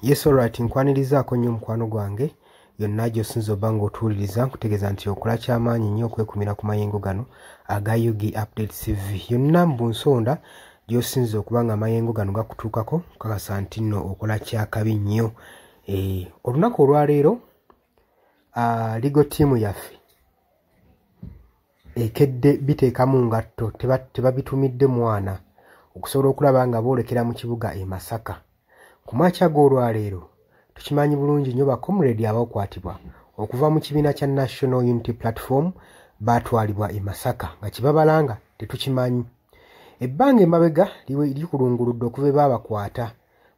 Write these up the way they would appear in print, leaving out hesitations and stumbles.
Yes, alright, nkwanirizaako nnyo mukwano gwange yonna gy'osinza obba ng'otuwuliriza. Nkutegeeza nti okola kyamaanyi nnyo okwekumira ku mayengo gano aga UG Update TV. Yonna mu bunsonda gy'osinza okuba nga amayengo gano gakutuukako, kakasa nti nno okola kyakabi nnyo. Olunaku olwaleero legal team yaffe ekedde biteekamu ngatto, tebabitumidde mwana okusobola okulaba nga boolekera mu kibuga e Masaka. Ku makya g'olwaleero tukimanyi bulungi nnyo ba comrade abakwatibwa okuva mu kibiina kya National Unity Platform baatwalibwa e Masaka nga kibabalanga tetukimanyi. Ebbanga emabega likulunguludde okuva baabakwata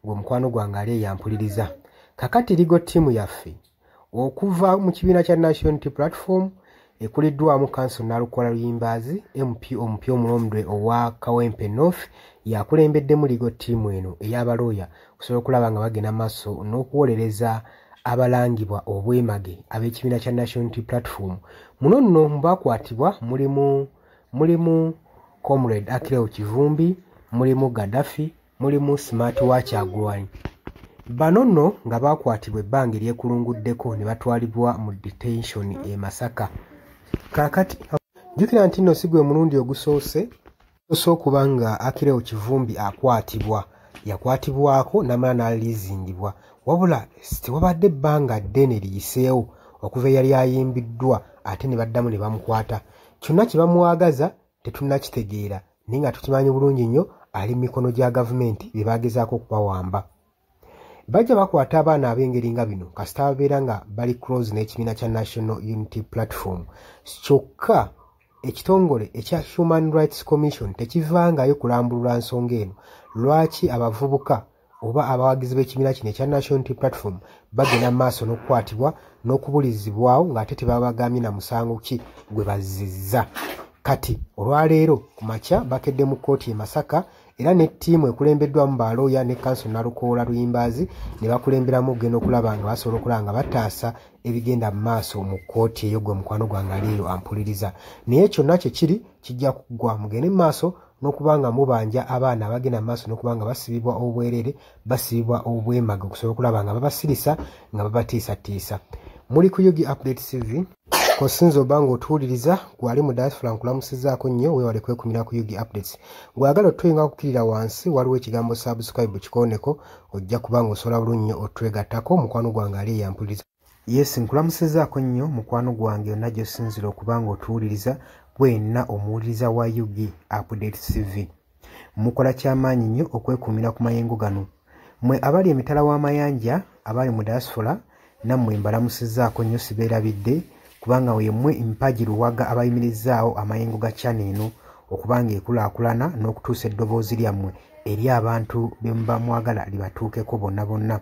ng'omukwano gwange ali eyampuliriza. Kakati legal team yaffe okuva mu kibiina kya National Unity Platform ekuliddwamu Counsel Nalukoola Luyimbaazi, MP omupya omulondwe owa Kawempe North, yakulembeddemu legal team eno ey'abalooya okusobola okulaba nga bagenda maaso n'okuwolereza abalangibwa obwemage ab'ekibiina kya National Unity Platform. Muno nno mu bakwatibwa mulimu Comrade Akileo Kivumbi, mulimu Gaddafi, mulimu Smart wa Kyagulanyi. Bano nno nga bakwatibwa ebbanga eryekulunguddeko ne batwalibwa mu detention e Masaka. Kaakati jjukira nti nno si gwe mulundi ogusoose okuba nga Akileo Kivumbi akwatibwa. Yakwatibwako n'amala n'aliizingibwa, wabula tewabadde ebbanga ddene liyiseewo okuva eyali ayimbiddwa ate ne baddamu ne bamukwata. Kyonna kye bamwagaza tetunnakitegeera, naye nga tukimanyi bulungi nnyo ali mu mikono gya gavumenti bye bagezaako okubawamba. Bajja bakwata abaana ab'engeri nga bino kasita babeera nga bali close n'ekibiina kya National Unity Platform. Kyokka ekitongole ekya Human Rights Commission tekivangayo kulambulula nsonga eno, lwaki abavubuka oba abawagizi b'ekibiina kino ekya National Unity Platform bagenda mu maaso n'okukwatibwa n'okubulizibwawo ng'ate tebabagambye na musango ki gwe bazzizza. Kati olwaleero ku makya bakedde mu kkooti e Masaka era ne ttiimu ekulembeddwamu balooya ne Counsel Nalukoola Luyimbaazi ne bakulemberamu okugenda okulaba nga basobola okulaba nga bataasa ebigenda mu maaso mu kkooti eyo. Gwe mukwano gwange ali eyo ampuliriza, naye kyonna kye kiri kijja kuggwa. Mugende mu maaso n'okuba nga mubanja abaana abagenda mu maaso n'okuba nga basibibwa obwerere, basibibwa obwemage okusobola okulaba nga babasirisa nga babatiisatiisa. Muli ku UG Update TV kosinza oba ng'otuwuliriza. Gwali mu diaspora nkulamusizaako nnyo, weewale kwekumira ku UG Updates. Gwagala otuyinga kukkirira wansi, waliwo ekigambo subscribe, kikooneko, ojja kuba ng'osobola bulungi nnyo otwegattako. Mukwano gwange ali eyampuliriza, yes, nkulamusizaako nnyo mukwano gwange yonna gy'osinzira okuba ng'otuwuliriza, bwenna omuwuliriza wa UG Update TV. Mukola kyamaanyi nnyo okwekuumira ku mayengo gano. Mmwe abali emitala w'amayanja, abali mu diaspora, nammwe mbalamusizaako nnyo, sibeerabidde, kubanga yemmwe mpagi luwaga abayimirizaawo amayengo ga channel eno okuba nga ekulaakulana n'okutuusa eddoboozi lyammwe eri abantu be muba mwagala libatuukeko bonna bonna.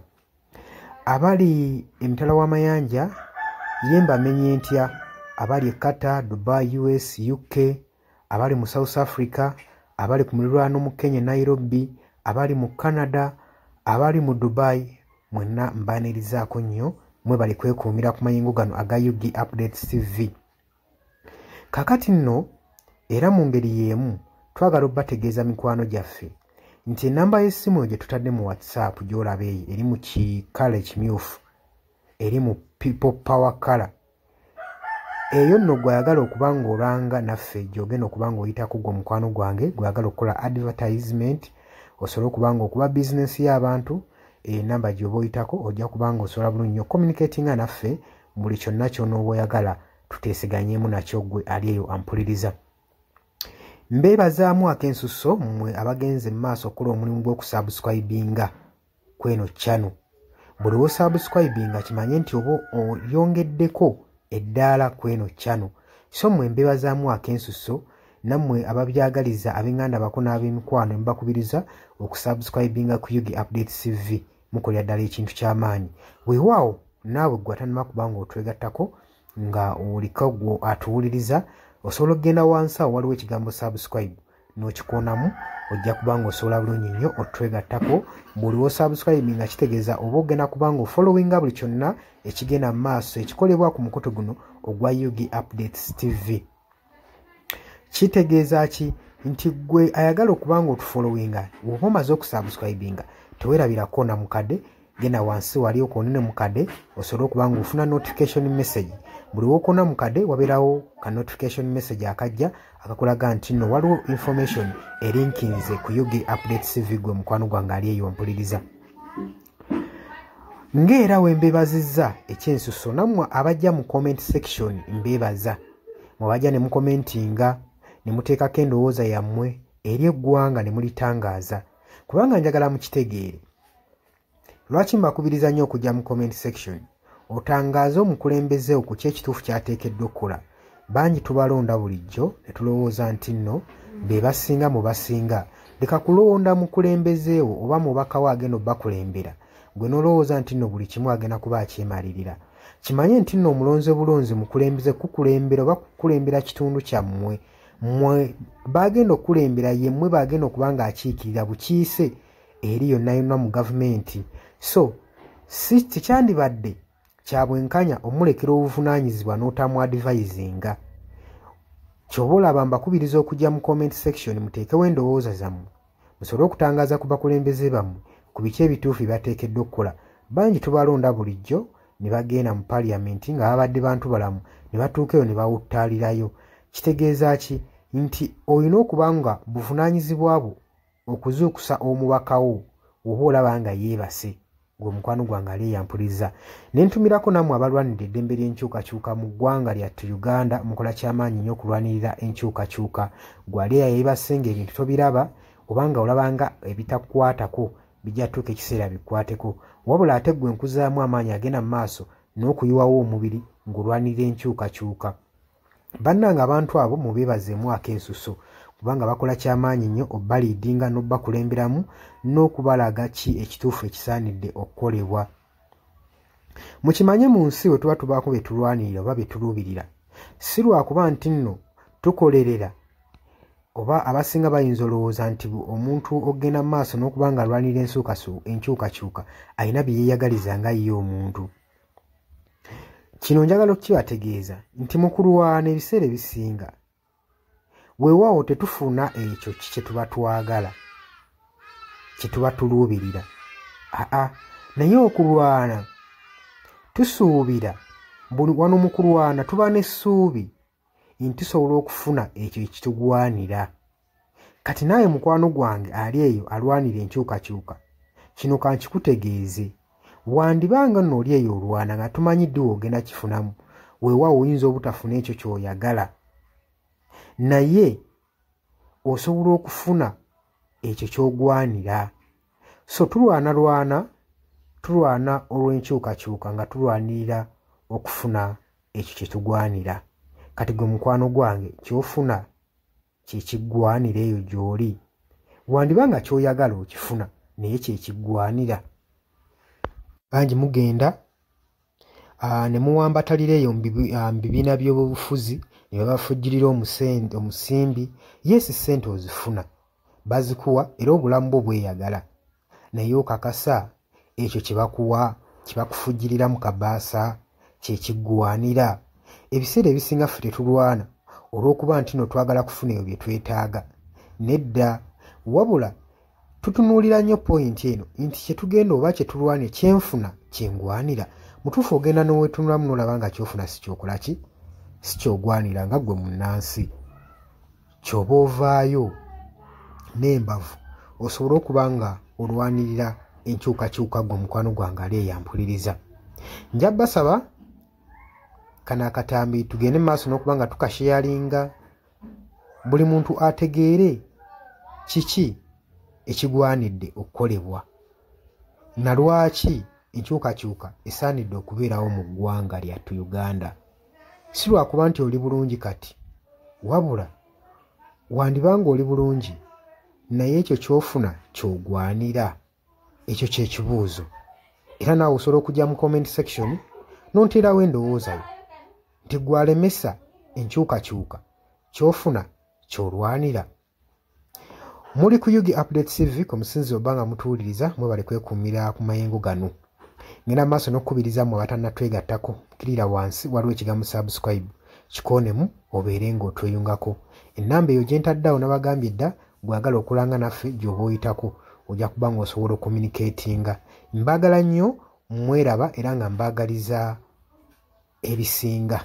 Abali emitala w'amayanja ye mbamenye ntya? Abali e Qatar, Dubai, US, UK, abali mu South Africa, abali ku muliraano mu Kenya, Nairobi, abali mu Canada, abali mu Dubai, mwenna mbaanirizaako nnyo, mwebali kwekuumira ku mayengo gano aga UG Updates TV. Kaakati nno era mu ngeri y'emu twagala obbategeeza mikwano gyaffe nti ennamba y'essimu gye tutadde mu WhatsApp gy'olaba eyo eri mu kikala ekimyufu, eri mu people power color eyo nno, gw'ayagala okuba ng'olanga naffe gy'ogenda okuba ng'oyitako. Gwe omukwano gwange gw'ayagala okukola advertisement, osobole okuba ng'okuba bizinensi y'abantu, enamba gy'oba oyitako ojja kuba ng'osobola bulungi nnyo communicatinga naffe buli kyonna ky'onooba oyagala tuteeseganyemu nakyo. Gwe ali eyo ampuliriza, mbeebazaamu ak'ensusso mmwe abagenze mu maaso okukola omulimu gw'okusubscribinga kweno channel. Buli wosubscribinga kimanye nti oba oyongeddeko eddaala kweno channel. So mmwe mbeebazaamu ak'ensusso, nammwe ababyagaliza ab'eŋŋanda bako n'ab'emikwano mubakubiriza okusubscribinga ku UG Update TV, mukolera ddala ekintu ky'amaanyi. Weewaawo naawe gwe atanama kuba nga otwegattako nga oliko gwe atuwuliriza, osobola okugenda wansi awo waliwo ekigambo subscribe n'okikoonamu, ojja kuba nga osobola bulungi nnyo otwegattako. Buli wosubscribe nga kitegeeza oba ogenda kuba nga ofollowinga buli kyonna ekigenda mu maaso ekikolebwa ku mukutu guno ogwa UG Updates TV. Kitegeeza ki? Nti gwe ayagala okuba nga otufollowinga, oba omaze okusubscribinga, teweerabirako na mukadde. Genda wansi wali okoonene mu kade osobole okuba ng'ofuna notification message. Buli w'okoona mu kade wabeerawo ka notification message akajja akakulaga nti nno waliwo information erinkinze ku UG Updates TV. Gwe mukwano gwange ali eyo mpuliriza, ng'era we mbeebazizza ekyensuso, nammwe abajja mu comment section mbeebaza. Mwebajja ne mukomentinga ne muteekako endowooza yammwe eri eggwanga ne mulitangaaza, kubanga njagala mukitegeere lwaki mbakubiriza nnyo okujja mu comment section otangaaze omukulembeze ku ki ekituufu ky'ateekeddwa okukola. Bangi tubalonda bulijjo ne tulowooza nti nno be basinga mu basinga. Leka kulonda mukulembeze wo oba mubaka wo agenda obbakulembera, gwe n'olowooza nti nno buli kimu agenda kuba akyemalirira. Kimanye nti nno omulonze bulonzi mukulembeze kukulembera oba kukulembera kitundu kyammwe. Mmwe bagenda okukulembera, ye mmwe bagenda okuba ng'akiikirira bukiise eri yonna yonna mu gavumenti. So si tekyandibadde kya bwenkanya omulekera obuvunaanyizibwa n'otamu-advisinga. Ky'oba olaba mbakubiriza okujja mu comment section muteekewo endowooza zammwe musobole okutangaaza ku bakulembeze bammwe ku biki ebituufu bye bateekeddwa okukola. Bangi tubalonda bulijjo ne bagenda mu paliamenti nga babadde bantu balamu, ne batuuka eyo ne bawuttaalirayo. Kitegeeza ki? Nti olina okuba nga buvunaanyizibwa bwo okuzuukusa omubaka wo oba olaba nga yeebase. Gwe mukwano gwange ali eyampuliriza, ne ntumirako nammwe abalwanirira eddembe ly'enkyukakyuka mu ggwanga lyattu Uganda. Mukola kyamaanyi nnyo okulwanirira enkyukakyuka. Gwe ali eyeebase ng'ebintu tobiraba oba nga olaba nga ebitakukwatako, bijja tuuka ekiseera bikwateko. Wabula ate ggwe nkuzaamu amaanyi agenda mu maaso n'okuyiwawo omubiri ng'olwanirira enkyukakyuka. Bannange, abantu abo mubeebazeemu ak'ensuso, kubanga bakola kyamaanyi nnyo obbaliidinga n'obbakulemberamu n'okubalaga ki ekituufu ekisaanidde okukolebwa. Mukimanye mu nsi we tuba tubaako bye tulwanirira oba bye tuluubirira, si lwakuba nti nno tukolerera, oba abasinga bayinza olowooza nti omuntu ogenda mu maaso n'okuba nga alwanirira enkyukakyuka alina bye yeeyagaliza nga ye omuntu. Kino njagala okukibategeeza nti mu kulwana ebiseera ebisinga weewaawo tetufuna ekyo kye tuba twagala, kye tuba tuluubirira. Aa, naye okulwana tusuubira buli wano mu kulwana tuba n'essuubi nti tusobola okufuna ekyo ekitugwanira. Kati naawe mukwano gwange ali eyo alwanira enkyukakyuka, kino kankikutegeeze, wandibanga nno oli eyo olwana nga tumanyi ddi w'ogenda kifunamu. Weewaawo oyinza obutafuna ekyo ky'oyagala, naye osobola okufuna ekyo ky'ogwanira. So tulwanalwana, tulwana olw'enkyukakyuka nga tulwanirira okufuna ekyo kye tugwanira. Kati gwe mukwano gwange, ky'ofuna kye kiggwanira eyo gy'oli. Wandiba nga ky'oyagala okifuna, naye kye kiggwanira. Bangi mugenda ne muwambatalira eyo mu bibiina by'obufuzi ne babafujjirira omusimbi. Yes, ssente ozifuna, bazikuwa, era obulamu bwo bweyagala, naye okakasa ekyo kye bakuwa, kye bakufujjirira mu kabaasa, kye kiggwanira? Ebiseera ebisinga ffe tetulwana olw'okuba nti nno twagala kufuna ebyo bye twetaaga. Nedda, wabula tutunuulira nnyo point eno nti kye tugenda oba kye tulwana, kyenfuna kyengwanira. Mutuufu ogenda n'oweetunulamu n'olaba nga ky'ofuna si kyokola ki, si kyogwanira nga ggwe munnansi. Ky'oba ovaayo n'embavu osobole okuba nga olwanirira enkyukakyuka. Ggwe mukwano gwange ali eyampuliriza, nja basaba kano akatambi tugende mu maaso n'okuba nga tukasharinga, buli muntu ategeere kiki ekigwanidde okukolebwa na lwaki enkyukakyuka esaanidde okubeerawo mu ggwanga lyattu Uganda. Si lwakuba nti oli bulungi kati, wabula wandibanga oli bulungi, naye ekyo ky'ofuna ky'ogwanira? Ekyo kye kibuuzo. Era naawe osobola okujja mu comment section n'onteerawo endowooza yo nti ggwe alemesa enkyukakyuka, ky'ofuna ky'olwanira? Muli ku UG Update TV ku musinzi oba nga mutuwuliriza, mwebale kwekuumira ku mayengo gano. Ngenda maaso n'okukubiriza mmwe abatannatwegattako, kirira wansi waliwo ekigambo subscribe, kikoonemu obeere ng'otweyungako. Ennamba eyo gye ntaddeawo nabagambye dda, gwagala okulanga naffe gy'oba oyitako ojja kuba ng'osobola okucommunicatinga. Mbaagala nnyo, mweraba, era nga mbaagaliza ebisinga.